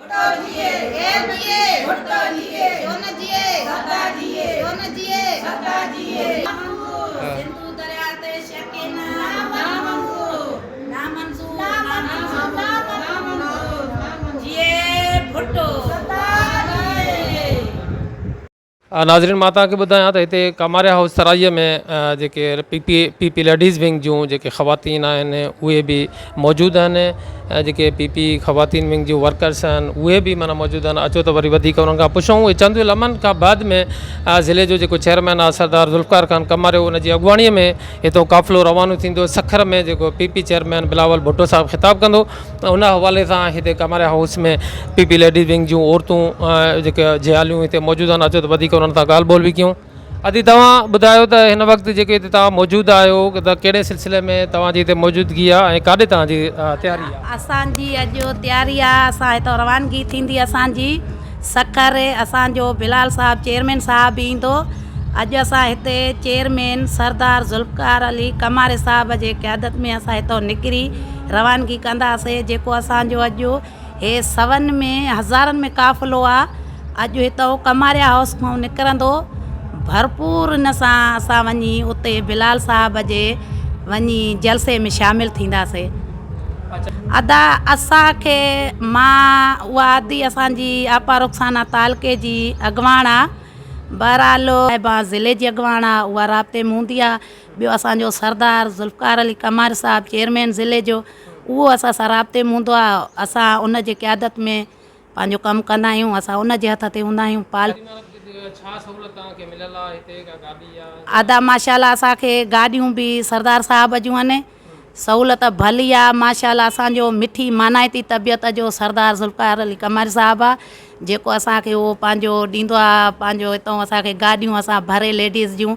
ڀٽو جيئي غير جيئي ڀٽو جيئي ڇو نه جيئي سدا جيئي ڇو نه جيئي سدا جيئي سنڌو درياء تي شڪين نامنظور نامنظور نامنظور جيئي ڀٽو سدا جيئي. ناظرين مان توهان کي ٻڌايان ته هتي ڪاماريا هائوس سرائيء ۾ جيڪي P P P P ladies wing جون جيڪي خواتين آهن اهي به موجود آهن ۽ جيڪي پي پي خواتين ونگ جون ورڪرس آهن اهي به معنيٰ موجود آهن اچو ته وري وڌيڪ انهن کان پڇون اهي چند لمحن کان بعد ۾ ضلعي جو جيڪو چيئرمين آهي سردار ذوالفقار خان ڪماريو ان جي اڳواڻي ۾ هتو قافلو روانو ٿيندو سکر ۾ جيڪو P P chairman Bilawal Bhutto صاحب خطاب ڪندو ان حوالي سان هتي Kamaria house ۾ P P ladies wing جون عورتون جيڪي جياليون هتي موجود آهن اچو ته وڌيڪ انهن سان ڳالهه ٻولهه به ڪيون ادي توهان ٻڌايو ته هن وقت جيڪي هتي توهان موجود آهيو ته ڪهڙي سلسلي ۾ توهان جي هتي موجودگي آهي ۽ ڪاڏي توهان جي تياري آهي. اسان جي اڄ تياري آهي اسان هتان روانگي ٿيندي اسان جي سکر اسان جو بلال صاحب چيئرمين صاحب به ايندو اڄ اسان هتي چيئرمين سردار ذوالفقار علي ڪماري صاحب جي قيادت ۾ اسان هتان نڪري روانگي ڪنداسي جيڪو اسان جو اڄ هي سون ۾ هزارن ۾ قافلو آ اڄ هتان ڪماريا هائوس کان نڪرندو ڀرپور ان سان اسان وڃي اتي بلال صاحب جي وڃي جلسي ۾ شامل ٿينداسي ادا اسان کي مان اها ادي اسان جي آپا رخسانه تعلقي جي اڳواڻ آ بهرحال صاحبان ضلعي جي اڳواڻ آ اها رابطي ۾ هوندي آ ٻيو اسان جو سردار ذوالفقار علي ڪمار صاحب چيئرمين ضلعي جو اهو اسان سان رابطي ۾ هوندو آهي اسان ان جي قيادت ۾ پنهنجو ڪم ڪندا آهيون اسان ان جي هٿ تي هوندا آهيون پال ادا ماشاء الله اسان کي گاڏيون به سردار صاحب جون آهن سهولت ڀلي آ ماشاء الله اسان جو مٺي مانائتي طبيعت جو سردار ذوالفقار علي ڪمار صاحب آ جيڪو اسان کي اهو پنهنجو ڏيندو آ پنهنجو هتان اسان کي گاڏيون اسان ڀري ليڊيز جون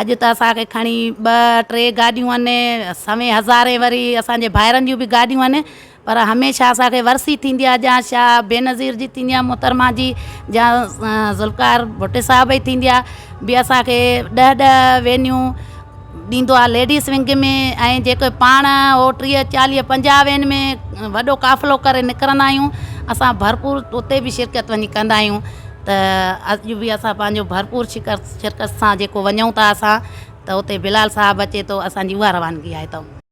اڄ ته اسان کي کڻي ٻه ٽي گاڏيون آهن، سوين هزارين وري اسان جي ڀائرن جون به گاڏيون آهن، پر هميشه اسان کي ورسي ٿيندي آهي جا شاهه بينظير جي ٿيندي آهي محترمه جي جا ذوالفقار ڀٽي صاحب جي ٿيندي آهي به اسان کي ڏهه ڏهه وينيون ڏيندو آهي ليڊيز ونگ ۾ ۽ جيڪي پاڻ هو 30 40 50 وين ۾ وڏو قافلو ڪري نڪرندا آهيون اسان ڀرپور اتي به شرڪت وڃي ڪندا آهيون ته اڄ به اسان پنهنجو ڀرپور شرڪت سان جيڪو وڃون ٿا اسان ته اتي بلال صاحب اچي ٿو اسان جي اها روانگي آهي ته.